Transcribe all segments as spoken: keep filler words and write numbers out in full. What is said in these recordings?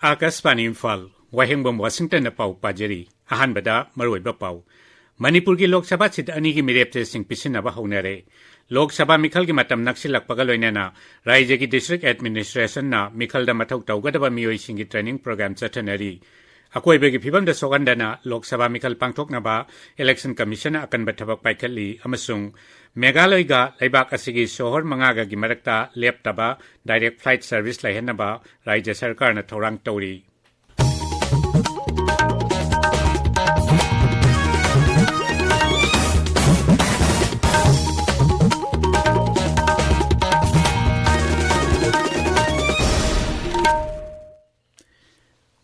ꯑꯥꯀꯥꯁꯕꯥꯅꯤ ꯏꯝꯐꯥꯜ, ꯋꯥꯍꯦꯡꯕꯝ ꯋꯥꯁꯤꯡꯇꯟꯅ ꯄꯥꯎ ꯄꯥꯖꯔꯤ꯫ ꯑꯍꯥꯟꯕꯗ ꯃꯔꯨꯑꯣꯏꯕ ꯄꯥꯎ꯫ ꯃꯅꯤꯄꯨꯔꯒꯤ ꯂꯣꯛ ꯁꯚꯥ ꯁꯤꯠ ꯑꯅꯤꯒꯤ ꯃꯤꯔꯦꯞ ꯆꯦꯁꯤꯡ ꯄꯤꯁꯤꯟꯅꯕ ꯍꯧꯅꯔꯦ꯫ ꯂꯣꯛ ꯁꯚꯥ ꯃꯤꯈꯜꯒꯤ ꯃꯇꯝ ꯅꯛꯁꯤꯜꯂꯛꯄꯒ ꯂꯣꯏꯅꯅ ꯔꯥꯖ꯭ꯌꯒꯤ district administrationꯅ ꯃꯤꯈꯜꯗ ꯃꯊꯧ ꯇꯧꯒꯗꯕ ꯃꯤꯑꯣꯏꯁꯤꯡꯒꯤ training program ꯆꯠꯊꯅꯔꯤ꯫ ꯑꯀꯣꯏꯕꯒꯤ ꯐꯤꯕꯝꯗ ꯁꯣꯛꯍꯟꯗꯅ ꯂꯣꯛ ꯁꯚꯥ ꯃꯤꯈꯜ ꯄꯥꯡꯊꯣꯛꯅꯕ election commissionꯅ ꯑꯀꯟꯕ ꯊꯕꯛ ꯄꯥꯏꯈꯠꯂꯤ ꯑꯃꯁꯨꯡ ꯃꯦꯘꯥꯂꯌꯒ ꯂꯩꯕꯥꯛ ꯑꯁꯤꯒꯤ ꯁꯣꯍꯣꯔ ꯃꯉꯥꯒꯒꯤ ꯃꯔꯛꯇ ꯂꯦꯞꯇꯕ direct flight service ꯂꯩꯍꯟꯅꯕ ꯔꯥꯖ꯭ꯌ ꯁꯔꯀꯥꯔꯅ ꯊꯧꯔꯥꯡ ꯇꯧꯔꯤ꯫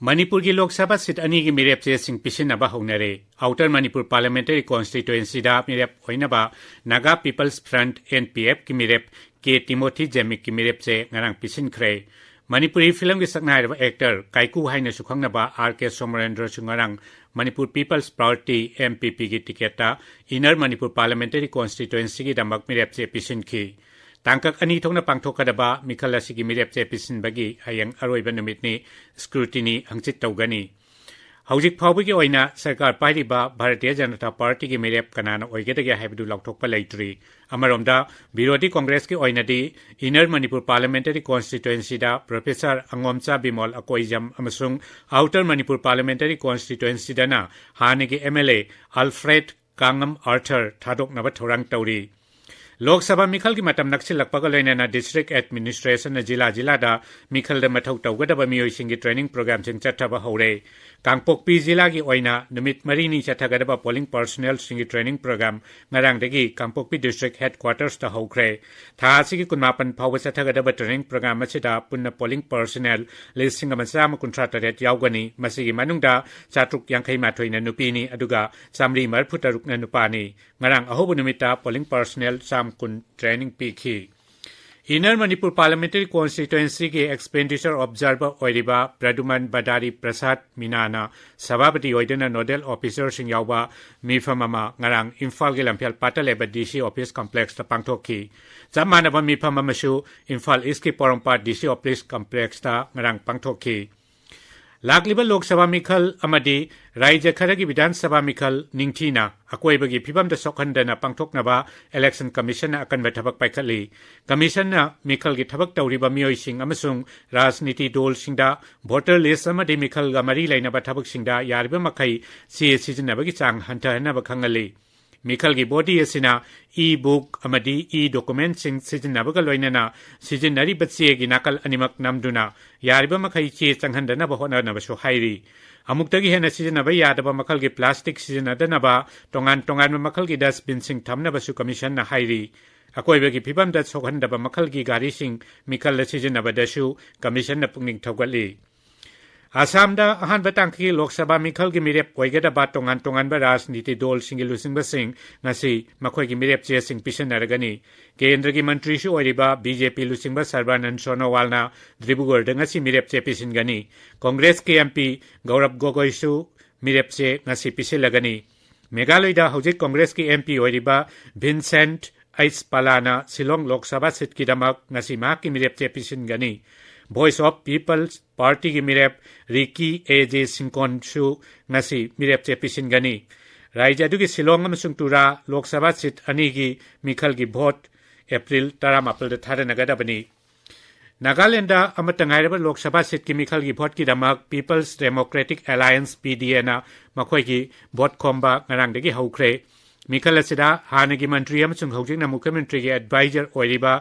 ꯃꯅꯤꯄꯨꯔꯒꯤ ꯂꯣꯛ ꯁꯚꯥ ꯁꯤꯠ ꯑꯅꯤꯒꯤ ꯃꯤꯔꯦꯞ ꯆꯦꯁꯤꯡ ꯄꯤꯁꯤꯟꯅꯕ ꯍꯧꯅꯔꯦ꯫ Outer Manipur Parliamentary Constituencyꯗ ꯃꯤꯔꯦꯞ ꯑꯣꯏꯅꯕ Naga People's Front, NPFꯀꯤ ꯃꯤꯔꯦꯞ ꯀꯦ ꯇꯤꯃꯣꯊꯤ ꯖꯦꯃꯤꯛꯀꯤ ꯃꯤꯔꯦꯞ ꯆꯦ ꯉꯔꯥꯡ ꯄꯤꯁꯤꯟꯈ꯭ꯔꯦ꯫ ꯃꯅꯤꯄꯨꯔꯤ ꯐꯤꯂꯝꯒꯤ ꯁꯛꯅꯥꯏꯔꯕ actor ꯀꯥꯏꯀꯨ ꯍꯥꯏꯅꯁꯨ ꯈꯪꯅꯕ ꯑꯥꯔ ꯀꯦ ꯁꯣꯃꯔꯦꯟꯗ꯭ꯔꯁꯨ ꯉꯔꯥꯡ Manipur People's Party, MPPꯒꯤ ticketꯇ Inner Manipur Parliamentary Constituencyꯒꯤꯗꯃꯛ ꯃꯤꯔꯦꯞ ꯆꯦ ꯄꯤꯁꯤꯟꯈꯤ꯫ ꯇꯥꯡꯀꯛ ꯑꯅꯤ ꯊꯣꯛꯅ ꯄꯥꯡꯊꯣꯛꯀꯗꯕ ꯃꯤꯈꯜ ꯑꯁꯤꯒꯤ ꯃꯤꯔꯦꯞ ꯆꯦ ꯄꯤꯁꯤꯟꯕꯒꯤ ꯍꯌꯦꯡ ꯑꯔꯣꯏꯕ ꯅꯨꯃꯤꯠꯅꯤ꯫ Scrutiny ꯍꯪꯆꯤꯠ ꯇꯧꯒꯅꯤ꯫ ꯍꯧꯖꯤꯛ ꯐꯥꯎꯕꯒꯤ ꯑꯣꯏꯅ ꯁꯔꯀꯥꯔ ꯄꯥꯏꯔꯤꯕ ꯚꯥꯔꯇꯤꯌ ꯖꯅꯇꯥ ꯄꯥꯔꯇꯤꯒꯤ ꯃꯤꯔꯦꯞ ꯀꯅꯥꯅ ꯑꯣꯏꯒꯗꯒꯦ ꯍꯥꯏꯕꯗꯨ ꯂꯥꯎꯊꯣꯛꯄ ꯂꯩꯇ꯭ꯔꯤ꯫ ꯑꯃꯔꯣꯝꯗ, ꯕꯤꯔꯣꯙꯤ ꯀꯣꯡꯒ꯭ꯔꯦꯁꯀꯤ ꯑꯣꯏꯅꯗꯤ Inner Manipur Parliamentary Constituencyꯗ Professor ꯑꯉꯣꯝꯆꯥ Bimol Akoijam ꯑꯃꯁꯨꯡ Outer Manipur Parliamentary Constituencyꯗꯅ ꯍꯥꯟꯅꯒꯤ MLA Alfred ꯀꯥꯡꯉꯝ ꯑꯥꯔꯊꯔ ꯊꯥꯗꯣꯛꯅꯕ ꯊꯧꯔꯥꯡ ꯇꯧꯔꯤ꯫ ꯂꯣꯛ ꯁꯚꯥ ꯃꯤꯈꯜꯒꯤ ꯃꯇꯝ ꯅꯛꯁꯤꯜꯂꯛꯄꯒ ꯂꯣꯏꯅꯅ district administrationꯅ ꯖꯤꯂꯥ ꯖꯤꯂꯥꯗ ꯃꯤꯈꯜꯗ ꯃꯊꯧ ꯇꯧꯒꯗꯕ ꯃꯤꯑꯣꯏꯁꯤꯡꯒꯤ training programꯁꯤꯡ ꯆꯠꯊꯕ ꯍꯧꯔꯦ꯫ ꯀꯥꯡꯄꯣꯛꯄꯤ ꯖꯤꯂꯥꯒꯤ ꯑꯣꯏꯅ ꯅꯨꯃꯤꯠ ꯃꯔꯤꯅꯤ ꯆꯠꯊꯒꯗꯕ polling personnelꯁꯤꯡꯒꯤ training program ꯉꯔꯥꯡꯗꯒꯤ ꯀꯥꯡꯄꯣꯛꯄꯤ district headquartersꯇ ꯍꯧꯈ꯭ꯔꯦ꯫ ꯊꯥ ꯑꯁꯤꯒꯤ ꯀꯨꯟꯃꯥꯄꯟ ꯐꯥꯎꯕ ꯆꯠꯊꯒꯗꯕ training program ꯑꯁꯤꯗ ꯄꯨꯟꯅ polling personnel ꯂꯤꯁꯤꯡ ꯑꯃ ꯆꯥꯝꯃ ꯀꯨꯟꯊ꯭ꯔꯥ ꯇꯔꯦꯠ ꯌꯥꯎꯒꯅꯤ꯫ ꯃꯁꯤꯒꯤ ꯃꯅꯨꯡꯗ ꯆꯥꯇ꯭ꯔꯨꯛ ꯌꯥꯡꯈꯩ ꯃꯥꯊꯣꯏꯅ ꯅꯨꯄꯤꯅꯤ, ꯑꯗꯨꯒ ꯆꯥꯃꯔꯤ ꯃꯔꯤꯐꯨ ꯇꯔꯨꯛꯅ ꯅꯨꯄꯥꯅꯤ꯫ ꯉꯔꯥꯡ ꯑꯍꯧꯕ ꯅꯨꯃꯤꯠꯇ polling personnel ꯆꯥꯝꯃ ꯀꯨꯟ training ꯄꯤꯈꯤ꯫ Inner Manipur Parliamentary Constituencyꯒꯤ expenditure observer ꯑꯣꯏꯔꯤꯕ ꯄ꯭ꯔꯗꯨꯃꯟ ꯕꯗꯥꯔꯤ ꯄ꯭ꯔꯁꯥꯗ ꯃꯤꯅꯥꯅ ꯁꯚꯥꯄꯇꯤ ꯑꯣꯏꯗꯨꯅ nodal officerꯁꯤꯡ ꯌꯥꯎꯕ ꯃꯤꯐꯝ ꯑꯃ ꯉꯔꯥꯡ ꯏꯝꯐꯥꯜꯒꯤ ꯂꯝꯐꯦꯜ ꯄꯥꯠꯇ ꯂꯩꯕ DC office complexꯇ ꯄꯥꯡꯊꯣꯛꯈꯤ꯫ ꯆꯞ ꯃꯥꯟꯅꯕ ꯃꯤꯐꯝ ꯑꯃꯁꯨ ꯏꯝꯐꯥꯜ Eastꯀꯤ ꯄꯣꯔꯣꯝꯄꯥꯠ DC office complexꯇ ꯉꯔꯥꯡ ꯄꯥꯡꯊꯣꯛꯈꯤ꯫ ꯂꯥꯛꯂꯤꯕ ꯂꯣꯛ ꯁꯚꯥ ꯃꯤꯈꯜ ꯑꯃꯗꯤ ꯔꯥꯖ꯭ꯌ ꯈꯔꯒꯤ ꯕꯤꯙꯥꯟ ꯁꯚꯥ ꯃꯤꯈꯜ ꯅꯤꯡꯊꯤꯅ ꯑꯀꯣꯏꯕꯒꯤ ꯐꯤꯕꯝꯗ ꯁꯣꯛꯍꯟꯗꯅ ꯄꯥꯡꯊꯣꯛꯅꯕ ꯏꯂꯦꯛꯁꯟ ꯀꯃꯤꯁꯟꯅ ꯑꯀꯟꯕ ꯊꯕꯛ ꯄꯥꯏꯈꯠꯂꯤ꯫ ꯀꯃꯤꯁꯟꯅ ꯃꯤꯈꯜꯒꯤ ꯊꯕꯛ ꯇꯧꯔꯤꯕ ꯃꯤꯑꯣꯏꯁꯤꯡ ꯑꯃꯁꯨꯡ ꯔꯥꯖꯅꯤꯇꯤ ꯗꯣꯜꯁꯤꯡꯗ ꯚꯣꯇꯔ ꯂꯤꯁ꯭ꯠ ꯑꯃꯗꯤ ꯃꯤꯈꯜꯒ ꯃꯔꯤ ꯂꯩꯅꯕ ꯊꯕꯛꯁꯤꯡꯗ ꯌꯥꯔꯤꯕ ꯃꯈꯩ ꯆꯦ ꯁꯤꯖꯤꯟꯅꯕꯒꯤ ꯆꯥꯡ ꯍꯟꯊꯍꯟꯅꯕ ꯈꯪꯍꯜꯂꯤ꯫ ꯃꯤꯈꯜꯒꯤ ꯕꯣꯗꯤ ꯑꯁꯤꯅ ꯏ ꯕꯨꯛ ꯑꯃꯗꯤ ꯏ ꯗꯣꯀꯨꯃꯦꯟꯠꯁꯤꯡ ꯁꯤꯖꯤꯟꯅꯕꯒ ꯂꯣꯏꯅꯅ ꯁꯤꯖꯤꯟꯅꯔꯤꯕ ꯆꯦꯒꯤ ꯅꯥꯀꯜ ꯑꯅꯤꯃꯛ ꯅꯝꯗꯨꯅ ꯌꯥꯔꯤꯕ ꯃꯈꯩ ꯆꯦ ꯆꯪꯍꯟꯗꯅꯕ ꯍꯣꯠꯅꯅꯕꯁꯨ ꯍꯥꯏꯔꯤ꯫ ꯑꯃꯨꯛꯇꯒꯤ ꯍꯦꯟꯅ ꯁꯤꯖꯤꯟꯅꯕ ꯌꯥꯗꯕ ꯃꯈꯜꯒꯤ ꯄ꯭ꯂꯥꯁꯇꯤꯛ ꯁꯤꯖꯤꯟꯅꯗꯅꯕ ꯇꯣꯉꯥꯟ ꯇꯣꯉꯥꯟꯕ ꯃꯈꯜꯒꯤ ꯗꯁ꯭ꯠꯕꯤꯟꯁꯤꯡ ꯊꯝꯅꯕꯁꯨ ꯀꯃꯤꯁꯟꯅ ꯍꯥꯏꯔꯤ꯫ ꯑꯀꯣꯏꯕꯒꯤ ꯐꯤꯕꯝꯗ ꯁꯣꯛꯍꯟꯗꯕ ꯃꯈꯜꯒꯤ ꯒꯥꯔꯤꯁꯤꯡ ꯃꯤꯈꯜꯗ ꯁꯤꯖꯤꯟꯅꯕꯗꯁꯨ ꯀꯃꯤꯁꯟꯅ ꯄꯨꯛꯅꯤꯡ ꯊꯧꯒꯠꯂꯤ꯫ ꯑꯁꯥꯝꯗ ꯑꯍꯥꯟꯕ ꯇꯥꯡꯀꯛꯀꯤ ꯂꯣꯛ ꯁꯚꯥ ꯃꯤꯈꯜꯒꯤ ꯃꯤꯔꯦꯞ ꯑꯣꯏꯒꯗꯕ ꯇꯣꯉꯥꯟ ꯇꯣꯉꯥꯟꯕ ꯔꯥꯖꯅꯤꯇꯤ ꯗꯣꯜꯁꯤꯡꯒꯤ ꯂꯨꯆꯤꯡꯕꯁꯤꯡ ꯉꯁꯤ ꯃꯈꯣꯏꯒꯤ ꯃꯤꯔꯦꯞ ꯆꯦꯁꯤꯡ ꯄꯤꯁꯤꯟꯅꯔꯒꯅꯤ꯫ ꯀꯦꯟꯗ꯭ꯔꯒꯤ ꯃꯟꯇ꯭ꯔꯤꯁꯨ ꯑꯣꯏꯔꯤꯕ ꯕꯤ ꯖꯦ ꯄꯤ ꯂꯨꯆꯤꯡꯕ ꯁꯔꯕꯥꯅꯟꯗ ꯁꯣꯅꯣꯋꯥꯜꯅ ꯗꯤꯕ꯭ꯔꯨꯒꯔꯗ ꯉꯁꯤ ꯃꯤꯔꯦꯞ ꯆꯦ ꯄꯤꯁꯤꯟꯒꯅꯤ꯫ ꯀꯣꯡꯒ꯭ꯔꯦꯁꯀꯤ ꯑꯦꯝ ꯄꯤ ꯒꯧꯔꯕ ꯒꯣꯒꯣꯏꯁꯨ ꯃꯤꯔꯦꯞ ꯆꯦ ꯉꯁꯤ ꯄꯤꯁꯤꯜꯂꯒꯅꯤ꯫ ꯃꯦꯘꯥꯂꯌꯗ ꯍꯧꯖꯤꯛ ꯀꯣꯡꯒ꯭ꯔꯦꯁꯀꯤ ꯑꯦꯝ ꯄꯤ ꯑꯣꯏꯔꯤꯕ ꯚꯤꯟꯁꯦꯟꯠ ꯑꯩꯆ ꯄꯥꯂꯥꯅ ꯁꯤꯂꯣꯡ ꯂꯣꯛ ꯁꯚꯥ ꯁꯤꯠꯀꯤꯗꯃꯛ ꯉꯁꯤ ꯃꯍꯥꯛꯀꯤ ꯃꯤꯔꯦꯞ ꯆꯦ ꯄꯤꯁꯤꯟꯒꯅꯤ꯫ ꯚꯣꯏꯁ ꯑꯣꯐ ꯄꯤꯄꯜꯁ ꯄꯥꯔꯇꯤꯒꯤ ꯃꯤꯔꯦꯞ ꯔꯤꯀꯤ ꯑꯦ ꯖꯦ ꯁꯤꯡꯀꯣꯟꯁꯨ ꯉꯁꯤ ꯃꯤꯔꯦꯞ ꯆꯦ ꯄꯤꯁꯤꯟꯒꯅꯤ꯫ ꯔꯥꯖ꯭ꯌ ꯑꯗꯨꯒꯤ ꯁꯤꯂꯣꯡ ꯑꯃꯁꯨꯡ ꯇꯨꯔꯥ ꯂꯣꯛ ꯁꯚꯥ ꯁꯤꯠ ꯑꯅꯤꯒꯤ ꯃꯤꯈꯜꯒꯤ ꯚꯣꯠ ꯑꯦꯄ꯭ꯔꯤꯜ ꯇꯔꯥꯃꯥꯄꯜꯗ ꯊꯥꯗꯅꯒꯗꯕꯅꯤ꯫ ꯅꯥꯒꯥꯂꯦꯟꯗ ꯑꯃꯠꯇ ꯉꯥꯏꯔꯕ ꯂꯣꯛ ꯁꯚꯥ ꯁꯤꯠꯀꯤ ꯃꯤꯈꯜꯒꯤ ꯚꯣꯠꯀꯤꯗꯃꯛ ꯄꯤꯄꯜꯁ ꯗꯦꯃꯣꯀ꯭ꯔꯦꯇꯤꯛ ꯑꯦꯂꯥꯌꯟꯁ, ꯄꯤ ꯗꯤ ꯑꯦꯅ ꯃꯈꯣꯏꯒꯤ ꯚꯣꯠ ꯈꯣꯝꯕ ꯉꯔꯥꯡꯗꯒꯤ ꯍꯧꯈ꯭ꯔꯦ꯫ ꯃꯤꯈꯜ ꯑꯁꯤꯗ ꯍꯥꯟꯅꯒꯤ ꯃꯟꯇ꯭ꯔꯤ ꯑꯃꯁꯨꯡ ꯍꯧꯖꯤꯛꯅ ꯃꯨꯈ꯭ꯌ ꯃꯟꯇ꯭ꯔꯤꯒꯤ ꯑꯦꯗꯚꯥꯏꯖꯔ ꯑꯣꯏꯔꯤꯕ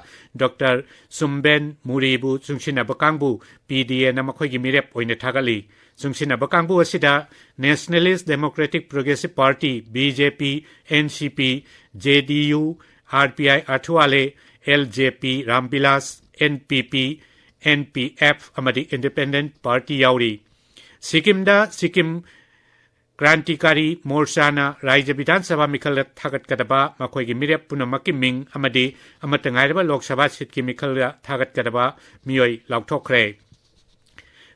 ꯗꯣꯛꯇꯔ ꯁꯨꯝꯕꯦꯟ ꯃꯨꯔꯤꯕꯨ ꯆꯨꯡꯁꯤꯟꯅꯕ ꯀꯥꯡꯕꯨ, ꯄꯤ ꯗꯤ ꯑꯦꯅ ꯃꯈꯣꯏꯒꯤ ꯃꯤꯔꯦꯞ ꯑꯣꯏꯅ ꯊꯥꯒꯠꯂꯤ꯫ ꯆꯨꯡꯁꯤꯟꯅꯕ ꯀꯥꯡꯕꯨ ꯑꯁꯤꯗ nationalist democratic progressive party, B J P, N C P, J D U, R P I ꯑꯊꯋꯥꯂꯦ, L J P, Rambilas, N P P, N P F ꯑꯃꯗꯤ ꯏꯟꯗꯤꯄꯦꯟꯗꯦꯟꯠ ꯄꯥꯔꯇꯤ ꯌꯥꯎꯔꯤ꯫ ꯁꯤꯛꯀꯤꯝꯗ ꯁꯤꯛꯀꯤꯝ ꯀ꯭ꯔꯥꯟꯇꯤꯀꯥꯔꯤ ꯃꯣꯔꯆꯥꯅ ꯔꯥꯖ꯭ꯌ ꯕꯤꯙꯥꯟ ꯁꯚꯥ ꯃꯤꯈꯜꯗ ꯊꯥꯒꯠꯀꯗꯕ ꯃꯈꯣꯏꯒꯤ ꯃꯤꯔꯦꯞ ꯄꯨꯝꯅꯃꯛꯀꯤ ꯃꯤꯡ ꯑꯃꯗꯤ ꯑꯃꯠꯇ ꯉꯥꯏꯔꯕ ꯂꯣꯛ ꯁꯚꯥ ꯁꯤꯠꯀꯤ ꯃꯤꯈꯜꯗ ꯊꯥꯒꯠꯀꯗꯕ ꯃꯤꯑꯣꯏ ꯂꯥꯎꯊꯣꯛꯈ꯭ꯔꯦ꯫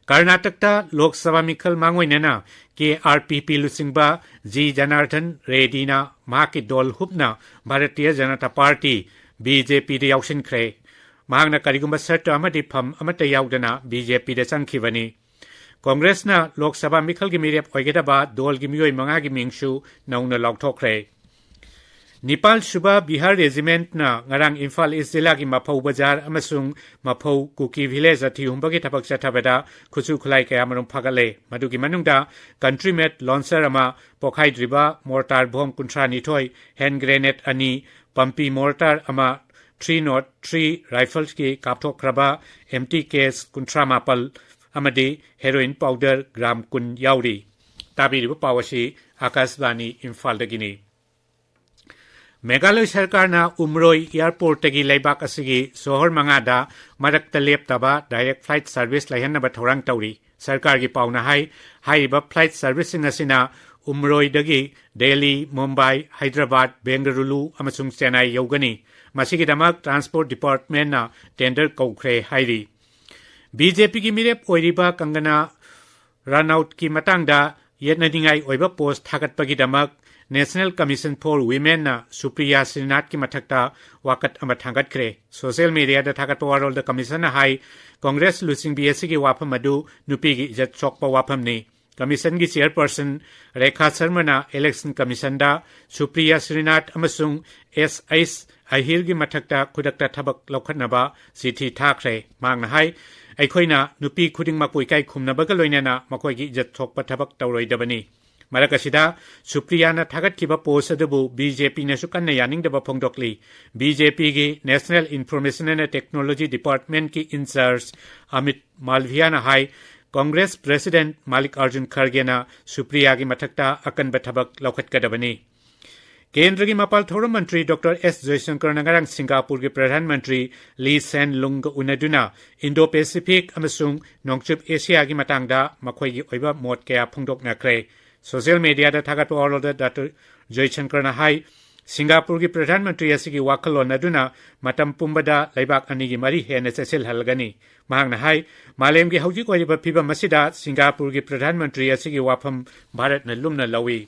ꯀꯔꯅꯥꯇꯛꯇ ꯂꯣꯛ ꯁꯚꯥ ꯃꯤꯈꯜ ꯃꯥꯡꯑꯣꯏꯅꯅ ꯀꯦ ꯑꯥꯔ ꯄꯤ ꯄꯤ ꯂꯨꯆꯤꯡꯕ ꯖꯤ ꯖꯅꯥꯔꯗꯟ ꯔꯦꯗꯤꯅ ꯃꯍꯥꯛꯀꯤ ꯗꯣꯜ ꯍꯨꯞꯅ Bharatiya Janata party, B J ꯄꯤꯗ ꯌꯥꯎꯁꯤꯟꯈ꯭ꯔꯦ꯫ ꯃꯍꯥꯛꯅ ꯀꯔꯤꯒꯨꯝꯕ ꯁꯔꯇ ꯑꯃꯗꯤ ꯐꯝ ꯑꯃꯠꯇ ꯌꯥꯎꯗꯅ ꯕꯤ ꯖꯦ ꯄꯤꯗ ꯆꯪꯈꯤꯕꯅꯤ꯫ ꯀꯣꯡꯒ꯭ꯔꯦꯁꯅ ꯂꯣꯛ ꯁꯚꯥ ꯃꯤꯈꯜꯒꯤ ꯃꯤꯔꯦꯞ ꯑꯣꯏꯒꯗꯕ ꯗꯣꯜꯒꯤ ꯃꯤꯑꯣꯏ ꯃꯉꯥꯒꯤ ꯃꯤꯡꯁꯨ ꯅꯧꯅ ꯂꯥꯎꯊꯣꯛꯈ꯭ꯔꯦ꯫ ꯅꯤꯄꯥꯜ ꯁꯨꯕ ꯕꯤꯍꯥꯔ ꯔꯦꯖꯤꯃꯦꯟꯠꯅ ꯉꯔꯥꯡ ꯏꯝꯐꯥꯜ ꯏꯁ ꯖꯤꯂꯥꯒꯤ ꯃꯐꯧ ꯕꯖꯥꯔ ꯑꯃꯁꯨꯡ ꯃꯐꯧ ꯀꯨꯀꯤ ꯚꯤꯂꯦꯖ ꯑꯊꯤꯍꯨꯝꯕꯒꯤ ꯊꯕꯛ ꯆꯠꯊꯕꯗ ꯈꯨꯠꯁꯨ ꯈꯨꯠꯂꯥꯏ ꯀꯌꯥꯃꯔꯨꯝ ꯐꯥꯒꯠꯂꯦ꯫ ꯃꯗꯨꯒꯤ ꯃꯅꯨꯡꯗ ꯀꯟꯇ꯭ꯔꯤꯃꯦꯠ ꯂꯣꯟꯁꯔ ꯑꯃ, ꯄꯣꯈꯥꯏꯗ꯭ꯔꯤꯕ ꯃꯣꯔꯇꯥꯔ ꯕꯣꯝ ꯀꯨꯟꯊ꯭ꯔꯥ ꯅꯤꯊꯣꯏ, ꯍꯦꯟ ꯒ꯭ꯔꯦꯅꯦꯗ ꯑꯅꯤ, ꯄꯝꯄꯤ ꯃꯣꯔꯇꯥꯔ ꯑꯃ, ꯊ꯭ꯔꯤ ꯅꯣꯠ ꯊ꯭ꯔꯤ ꯔꯥꯏꯐꯜꯁꯀꯤ ꯀꯥꯞꯊꯣꯛꯈ꯭ꯔꯕ ꯑꯦꯝꯇꯤ ꯀꯦꯁ ꯀꯨꯟꯊ꯭ꯔꯥ ꯃꯥꯄꯜ ꯑꯃꯗꯤ ꯍꯦꯔꯣꯏꯟ ꯄꯥꯎꯗꯔ ꯒ꯭ꯔꯥꯝ ꯀꯨꯟ ꯌꯥꯎꯔꯤ꯫ ꯇꯥꯕꯤꯔꯤꯕ ꯄꯥꯎ ꯑꯁꯤ ꯑꯥꯀꯥꯁꯕꯥꯅꯤ ꯏꯝꯐꯥꯜꯗꯒꯤꯅꯤ꯫ ꯃꯦꯘꯥꯂꯣꯏ ꯁꯔꯀꯥꯔꯅ ꯎꯝꯔꯣꯏ ꯑꯦꯌꯔꯄꯣꯔꯠꯇꯒꯤ ꯂꯩꯕꯥꯛ ꯑꯁꯤꯒꯤ ꯁꯣꯍꯔ ꯃꯉꯥꯗ ꯃꯔꯛꯇ ꯂꯦꯞꯇꯕ ꯗꯥꯏꯔꯦꯛ ꯐ꯭ꯂꯥꯏꯠ ꯁꯔꯚꯤꯁ ꯂꯩꯍꯟꯅꯕ ꯊꯧꯔꯥꯡ ꯇꯧꯔꯤ꯫ ꯁꯔꯀꯥꯔꯒꯤ ꯄꯥꯎꯅ ꯍꯥꯏ, ꯍꯥꯏꯔꯤꯕ ꯐ꯭ꯂꯥꯏꯠ ꯁꯔꯚꯤꯁꯁꯤꯡ ꯑꯁꯤꯅ ꯎꯝꯔꯣꯏꯗꯒꯤ ꯗꯦꯜꯂꯤ, ꯃꯨꯝꯕꯥꯏ, ꯍꯥꯏꯗ꯭ꯔꯕꯥꯗ, ꯕꯦꯡꯒꯂꯨꯔꯨ ꯑꯃꯁꯨꯡ ꯆꯦꯟꯅꯥꯏ ꯌꯧꯒꯅꯤ꯫ ꯃꯁꯤꯒꯤꯗꯃꯛ ꯇ꯭ꯔꯥꯟꯁꯄꯣꯔꯠ ꯗꯤꯄꯥꯔꯠꯃꯦꯟꯠꯅ ꯇꯦꯟꯗꯔ ꯀꯧꯈ꯭ꯔꯦ ꯍꯥꯏꯔꯤ꯫ ꯕꯤ ꯖꯦ ꯄꯤꯒꯤ ꯃꯤꯔꯦꯞ ꯑꯣꯏꯔꯤꯕ ꯀꯪꯒꯅꯥ ꯔꯅꯥꯎꯠꯀꯤ ꯃꯇꯥꯡꯗ ꯌꯦꯠꯅꯅꯤꯡꯉꯥꯏ ꯑꯣꯏꯕ ꯄꯣꯁ ꯊꯥꯒꯠꯄꯒꯤꯗꯃꯛ National Commission for Womenꯅ ꯁꯨꯄ꯭ꯔꯤꯌꯥ ꯁ꯭ꯔꯤꯅꯥꯊꯀꯤ ꯃꯊꯛꯇ ꯋꯥꯀꯠ ꯑꯃ ꯊꯥꯡꯒꯠꯈ꯭ꯔꯦ꯫ ꯁꯣꯁꯤꯌꯦꯜ ꯃꯤꯗꯤꯌꯥꯗ ꯊꯥꯒꯠꯄ ꯋꯥꯔꯣꯜꯗ ꯀꯃꯤꯁꯟꯅ ꯍꯥꯏ, ꯀꯣꯡꯒ꯭ꯔꯦꯁ ꯂꯨꯆꯤꯡꯕꯤ ꯑꯁꯤꯒꯤ ꯋꯥꯐꯝ ꯑꯗꯨ ꯅꯨꯄꯤꯒꯤ ꯏꯖꯠ ꯁꯣꯛꯄ ꯋꯥꯐꯝꯅꯤ꯫ ꯀꯃꯤꯁꯟꯒꯤ ꯆꯦꯌꯔꯄꯔꯁꯟ ꯔꯦꯈꯥ ꯁꯔꯃꯅ ꯏꯂꯦꯛꯁꯟ ꯀꯃꯤꯁꯟꯗ ꯁꯨꯄ꯭ꯔꯤꯌꯥ ꯁ꯭ꯔꯤꯅꯥꯊ ꯑꯃꯁꯨꯡ ꯑꯦꯁ ꯑꯩꯆ ꯑꯍꯤꯔꯒꯤ ꯃꯊꯛꯇ ꯈꯨꯗꯛꯇ ꯊꯕꯛ ꯂꯧꯈꯠꯅꯕ ꯆꯤꯊꯤ ꯊꯥꯈ꯭ꯔꯦ꯫ ꯃꯍꯥꯛꯅ ꯍꯥꯏ, ꯑꯩꯈꯣꯏꯅ ꯅꯨꯄꯤ ꯈꯨꯗꯤꯡꯃꯛꯄꯨ ꯏꯀꯥꯏ ꯈꯨꯝꯅꯕꯒ ꯂꯣꯏꯅꯅ ꯃꯈꯣꯏꯒꯤ ꯏꯖꯠ ꯁꯣꯛꯄ ꯊꯕꯛ ꯇꯧꯔꯣꯏꯗꯕꯅꯤ꯫ ꯃꯔꯛ ꯑꯁꯤꯗ, ꯁꯨꯄ꯭ꯔꯤꯌꯥꯅ ꯊꯥꯒꯠꯈꯤꯕ ꯄꯣꯁ ꯑꯗꯨꯕꯨ ꯕꯤ ꯖꯦ ꯄꯤꯅꯁꯨ ꯀꯟꯅ ꯌꯥꯅꯤꯡꯗꯕ ꯐꯣꯡꯗꯣꯛꯂꯤ꯫ ꯕꯤ ꯖꯦ ꯄꯤꯒꯤ National Information and Technology Departmentꯀꯤ ꯏꯟꯆꯥꯔꯖ ꯑꯃꯤꯠ ꯃꯥꯜꯚꯤꯌꯥꯅ ꯍꯥꯏ, ꯀꯣꯡꯒ꯭ꯔꯦꯁ ꯄ꯭ꯔꯦꯁꯤꯗꯦꯟꯠ ꯃꯥꯜꯂꯤꯛ ꯑꯥꯔꯖꯨꯟ ꯈꯔꯒꯦꯅ ꯁꯨꯄ꯭ꯔꯤꯌꯥꯒꯤ ꯃꯊꯛꯇ ꯑꯀꯟꯕ ꯊꯕꯛ ꯂꯧꯈꯠꯀꯗꯕꯅꯤ꯫ ꯀꯦꯟꯗ꯭ꯔꯒꯤ ꯃꯄꯥꯜ ꯊꯧꯔꯝ ꯃꯟꯇ꯭ꯔꯤ ꯗꯣꯛꯇꯔ ꯑꯦꯁ ꯖꯌꯁꯪꯀꯔꯅ ꯉꯔꯥꯡ ꯁꯤꯡꯒꯥꯄꯨꯔꯒꯤ ꯄ꯭ꯔꯙꯥꯟ ꯃꯟꯇ꯭ꯔꯤ ꯂꯤ ꯁꯦꯟ ꯂꯨꯡꯒ ꯎꯅꯗꯨꯅ ꯏꯟꯗꯣ ꯄꯦꯁꯤꯐꯤꯛ ꯑꯃꯁꯨꯡ ꯅꯣꯡꯆꯨꯞ ꯑꯦꯁꯤꯌꯥꯒꯤ ꯃꯇꯥꯡꯗ ꯃꯈꯣꯏꯒꯤ ꯑꯣꯏꯕ ꯃꯣꯠ ꯀꯌꯥ ꯐꯣꯡꯗꯣꯛꯅꯈ꯭ꯔꯦ꯫ ꯁꯣꯁꯤꯌꯦꯜ ꯃꯤꯗꯤꯌꯥꯗ ꯊꯥꯒꯠꯄ ꯋꯥꯔꯣꯜꯗ ꯗꯥꯛꯇꯔ ꯖꯌꯁꯪꯀꯔꯅ ꯍꯥꯏ, ꯁꯤꯡꯒꯥꯄꯨꯔꯒꯤ ꯄ꯭ꯔꯙꯥꯟ ꯃꯟꯇ꯭ꯔꯤ ꯑꯁꯤꯒꯤ ꯋꯥꯈꯜꯂꯣꯟ ꯑꯗꯨꯅ ꯃꯇꯝ ꯄꯨꯝꯕꯗ ꯂꯩꯕꯥꯛ ꯑꯅꯤꯒꯤ ꯃꯔꯤ ꯍꯦꯟꯅ ꯆꯦꯠꯁꯤꯜꯍꯜꯂꯒꯅꯤ꯫ ꯃꯍꯥꯛꯅ ꯍꯥꯏ, ꯃꯥꯂꯦꯝꯒꯤ ꯍꯧꯖꯤꯛ ꯑꯣꯏꯔꯤꯕ ꯐꯤꯕꯝ ꯑꯁꯤꯗ ꯁꯤꯡꯒꯥꯄꯨꯔꯒꯤ ꯄ꯭ꯔꯙꯥꯟ ꯃꯟꯇ꯭ꯔꯤ ꯑꯁꯤꯒꯤ ꯋꯥꯐꯝ ꯚꯥꯔꯠꯅ ꯂꯨꯝꯅ ꯂꯧꯏ꯫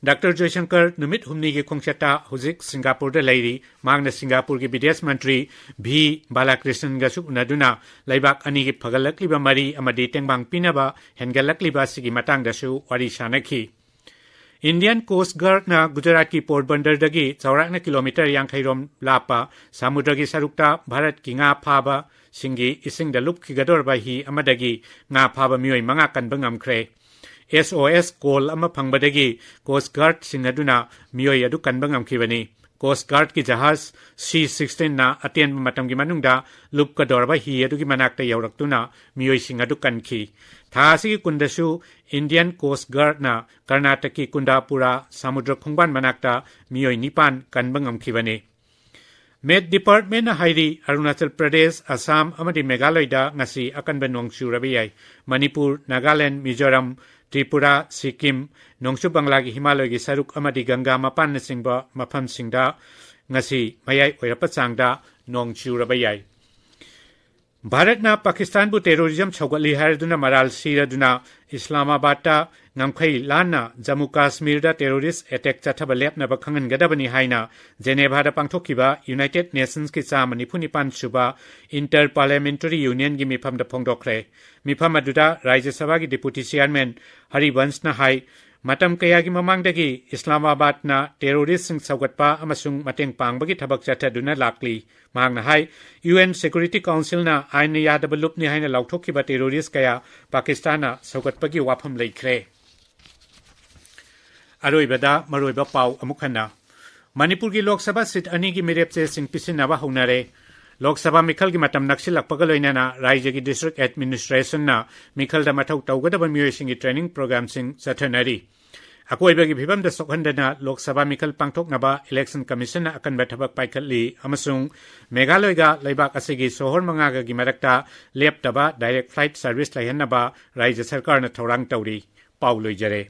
ꯗꯥꯛꯇꯔ ꯖꯣꯏꯁꯪꯀꯔ ꯅꯨꯃꯤꯠ ꯍꯨꯝꯅꯤꯒꯤ ꯈꯣꯡꯆꯠꯇ ꯍꯧꯖꯤꯛ ꯁꯤꯡꯒꯥꯄꯨꯔꯗ ꯂꯩꯔꯤ꯫ ꯃꯍꯥꯛꯅ ꯁꯤꯡꯒꯥꯄꯨꯔꯒꯤ ꯕꯤꯗꯦꯁ ꯃꯟꯇ꯭ꯔꯤ ꯚꯤ ꯕꯥꯂꯥꯀ꯭ꯔꯤꯁꯟꯒꯁꯨ ꯎꯅꯗꯨꯅ ꯂꯩꯕꯥꯛ ꯑꯅꯤꯒꯤ ꯐꯒꯠꯂꯛꯂꯤꯕ ꯃꯔꯤ ꯑꯃꯗꯤ ꯇꯦꯡꯕꯥꯡ ꯄꯤꯅꯕ ꯍꯦꯟꯒꯠꯂꯛꯂꯤꯕ ꯑꯁꯤꯒꯤ ꯃꯇꯥꯡꯗꯁꯨ ꯋꯥꯔꯤ ꯁꯥꯅꯈꯤ꯫ ꯏꯟꯗꯤꯌꯟ ꯀꯣꯁ꯭ꯠ ꯒꯥꯔꯗꯅ ꯒꯨꯖꯔꯥꯠꯀꯤ ꯄꯣꯔꯕꯟꯗꯔꯗꯒꯤ ꯆꯥꯎꯔꯥꯛꯅ ꯀꯤꯂꯣꯃꯤꯇꯔ ꯌꯥꯡꯈꯩ ꯔꯣꯝ ꯂꯥꯞꯄ ꯁꯃꯨꯗ꯭ꯔꯒꯤ ꯁꯔꯨꯛꯇ ꯚꯥꯔꯠꯀꯤ ꯉꯥ ꯐꯥꯕꯁꯤꯡꯒꯤ ꯏꯁꯤꯡꯗ ꯂꯨꯞꯈꯤꯒꯗꯧꯔꯕ ꯍꯤ ꯑꯃꯗꯒꯤ ꯉꯥ ꯐꯥꯕ ꯃꯤꯑꯣꯏ ꯃꯉꯥ ꯀꯟꯕ ꯉꯝꯈ꯭ꯔꯦ꯫ ꯑꯦꯁ ꯑꯣ ꯑꯦꯁ ꯀꯣꯜ ꯑꯃ ꯐꯪꯕꯗꯒꯤ ꯀꯣꯁ꯭ꯠ ꯒꯥꯔꯗꯁꯤꯡ ꯑꯗꯨꯅ ꯃꯤꯑꯣꯏ ꯑꯗꯨ ꯀꯟꯕ ꯉꯝꯈꯤꯕꯅꯤ꯫ ꯀꯣꯁ꯭ꯠ ꯒꯥꯔꯗꯀꯤ ꯖꯍꯥꯖ ꯁꯤ ꯁꯤꯛꯁꯇꯤꯟꯅ ꯑꯇꯦꯟꯕ ꯃꯇꯝꯒꯤ ꯃꯅꯨꯡꯗ ꯂꯨꯞꯀꯗꯧꯔꯕ ꯍꯤ ꯑꯗꯨꯒꯤ ꯃꯅꯥꯛꯇ ꯌꯧꯔꯛꯇꯨꯅ ꯃꯤꯑꯣꯏꯁꯤꯡ ꯑꯗꯨ ꯀꯟꯈꯤ꯫ ꯊꯥ ꯑꯁꯤꯒꯤ ꯀꯨꯟꯗꯁꯨ ꯏꯟꯗꯤꯌꯟ ꯀꯣꯁ꯭ꯠ ꯒꯥꯔꯗꯅ ꯀꯔꯅꯥꯇꯀꯀꯤ ꯀꯨꯟꯗꯥꯄꯨꯔꯥ ꯁꯃꯨꯗ꯭ꯔ ꯈꯣꯡꯕꯥꯟ ꯃꯅꯥꯛꯇ ꯃꯤꯑꯣꯏ ꯅꯤꯄꯥꯟ ꯀꯟꯕ ꯉꯝꯈꯤꯕꯅꯤ꯫ ꯃꯦꯠ ꯗꯤꯄꯥꯔꯠꯃꯦꯟꯅ ꯍꯥꯏꯔꯤ, ꯑꯔꯨꯅꯥꯆꯜ ꯄ꯭ꯔꯗꯦꯁ, ꯑꯁꯥꯝ ꯑꯃꯗꯤ ꯃꯦꯘꯥꯂꯌꯗ ꯉꯁꯤ ꯑꯀꯟꯕ ꯅꯣꯡ ꯆꯨꯔꯕ ꯌꯥꯏ꯫ ꯃꯅꯤꯄꯨꯔ, ꯅꯥꯒꯥꯂꯦꯟ, ꯃꯤꯖꯣꯔꯥꯝ, ꯇ꯭ꯔꯤꯄꯨꯔꯥ, ꯁꯤꯛꯀꯤꯝ, ꯅꯣꯡꯆꯨꯞ ꯕꯪꯂꯥꯒꯤ ꯍꯤꯃꯥꯂꯣꯏꯒꯤ ꯁꯔꯨꯛ ꯑꯃꯗꯤ ꯒꯪꯒꯥ ꯃꯄꯥꯟꯅꯆꯤꯡꯕ ꯃꯐꯝꯁꯤꯡꯗ ꯉꯁꯤ ꯃꯌꯥꯏ ꯑꯣꯏꯔꯞꯄ ꯆꯥꯡꯗ ꯅꯣꯡ ꯆꯨꯔꯕ ꯌꯥꯏ꯫ ꯚꯥꯔꯠꯅ ꯄꯥꯀꯤꯁꯇꯥꯟꯕꯨ ꯇꯦꯔꯣꯔꯤꯖꯝ ꯁꯧꯒꯠꯂꯤ ꯍꯥꯏꯔꯗꯨꯅ ꯃꯔꯥꯜ ꯁꯤꯔꯗꯨꯅ ꯏꯁꯂꯥꯃꯥꯕꯥꯗꯇ ꯉꯝꯈꯩ ꯂꯥꯟꯅ ꯖꯝꯃꯨ ꯀꯥꯁꯃꯤꯔꯗ ꯇꯦꯔꯣꯔꯤꯁ ꯑꯦꯇꯦꯛ ꯆꯠꯊꯕ ꯂꯦꯞꯅꯕ ꯈꯪꯍꯟꯒꯗꯕꯅꯤ ꯍꯥꯏꯅ ꯖꯦꯅꯦꯚꯥꯗ ꯄꯥꯡꯊꯣꯛꯈꯤꯕ ꯌꯨꯅꯥꯏꯇꯦꯗ ꯅꯦꯁꯟꯁꯀꯤ ꯆꯥꯝꯃ ꯅꯤꯐꯨ ꯅꯤꯄꯥꯟ ꯁꯨꯕ ꯏꯟꯇꯔ ꯄꯥꯔꯂꯤꯌꯥꯃꯦꯟꯇꯔꯤ ꯌꯨꯅꯤꯌꯟꯒꯤ ꯃꯤꯐꯝꯗ ꯐꯣꯡꯗꯣꯛꯈ꯭ꯔꯦ꯫ ꯃꯤꯐꯝ ꯑꯗꯨꯗ ꯔꯥꯖ꯭ꯌ ꯁꯚꯥꯒꯤ ꯗꯤꯄꯨꯇꯤ ꯆꯤꯌꯥꯔꯃꯦꯟ ꯍꯔꯤꯕꯟꯁꯅ ꯍꯥꯏ, ꯃꯇꯝ ꯀꯌꯥꯒꯤ ꯃꯃꯥꯡꯗꯒꯤ ꯏꯁꯂꯥꯃꯥꯕꯥꯗꯅ ꯇꯦꯔꯣꯔꯤꯁꯁꯤꯡ ꯁꯧꯒꯠꯄ ꯑꯃꯁꯨꯡ ꯃꯇꯦꯡ ꯄꯥꯡꯕꯒꯤ ꯊꯕꯛ ꯆꯠꯊꯗꯨꯅ ꯂꯥꯛꯂꯤ꯫ ꯃꯍꯥꯛꯅ ꯍꯥꯏ, ꯌꯨ ꯑꯦꯟ ꯁꯦꯀ꯭ꯌꯨꯔꯤꯇꯤ ꯀꯥꯎꯟꯁꯤꯜꯅ ꯑꯥꯏꯟꯅ ꯌꯥꯗꯕ ꯂꯨꯞꯅꯤ ꯍꯥꯏꯅ ꯂꯥꯎꯊꯣꯛꯈꯤꯕ ꯇꯦꯔꯣꯔꯤꯁ ꯀꯌꯥ ꯄꯥꯀꯤꯁꯇꯥꯟꯅ ꯁꯧꯒꯠꯄꯒꯤ ꯋꯥꯐꯝ ꯂꯩꯈ꯭ꯔꯦ꯫ ꯑꯔꯣꯏꯕꯗ ꯃꯔꯨꯑꯣꯏꯕ ꯄꯥꯎ ꯑꯃꯨꯛ ꯍꯟꯅ꯫ ꯃꯅꯤꯄꯨꯔꯒꯤ ꯂꯣꯛ ꯁꯚꯥ ꯁꯤꯠ ꯑꯅꯤꯒꯤ ꯃꯤꯔꯦꯞ ꯆꯦꯁꯤꯡ ꯄꯤꯁꯤꯟꯅꯕ ꯍꯧꯅꯔꯦ꯫ ꯂꯣꯛ ꯁꯚꯥ ꯃꯤꯈꯜꯒꯤ ꯃꯇꯝ ꯅꯛꯁꯤꯜꯂꯛꯄꯒ ꯂꯣꯏꯅꯅ ꯔꯥꯖ꯭ꯌꯒꯤ ꯗꯤꯁꯇ꯭ꯔꯤꯛ ꯑꯦꯗꯃꯤꯅꯤꯁꯇ꯭ꯔꯦꯁꯟꯅ ꯃꯤꯈꯜꯗ ꯃꯊꯧ ꯇꯧꯒꯗꯕ ꯃꯤꯑꯣꯏꯁꯤꯡꯒꯤ ꯇ꯭ꯔꯦꯅꯤꯡ ꯄ꯭ꯔꯣꯒ꯭ꯔꯥꯝꯁꯤꯡ ꯆꯠꯊꯅꯔꯤ꯫ ꯑꯀꯣꯏꯕꯒꯤ ꯐꯤꯕꯝꯗ ꯁꯣꯛꯍꯟꯗꯅ ꯂꯣꯛ ꯁꯚꯥ ꯃꯤꯈꯜ ꯄꯥꯡꯊꯣꯛꯅꯕ ꯏꯂꯦꯛꯁꯟ ꯀꯃꯤꯁꯟꯅ ꯑꯀꯟꯕ ꯊꯕꯛ ꯄꯥꯏꯈꯠꯂꯤ ꯑꯃꯁꯨꯡ ꯃꯦꯘꯥꯂꯣꯏꯒ ꯂꯩꯕꯥꯛ ꯑꯁꯤꯒꯤ ꯁꯣꯍꯣꯔ ꯃꯉꯥꯒꯒꯤ ꯃꯔꯛꯇ ꯂꯦꯞꯇꯕ ꯗꯥꯏꯔꯦꯛ ꯐ꯭ꯂꯥꯏꯠ ꯁꯔꯚꯤꯁ ꯂꯩꯍꯟꯅꯕ ꯔꯥꯖ꯭ꯌ ꯁꯔꯀꯥꯔꯅ ꯊꯧꯔꯥꯡ ꯇꯧꯔꯤ꯫ ꯄꯥꯎ ꯂꯣꯏꯖꯔꯦ꯫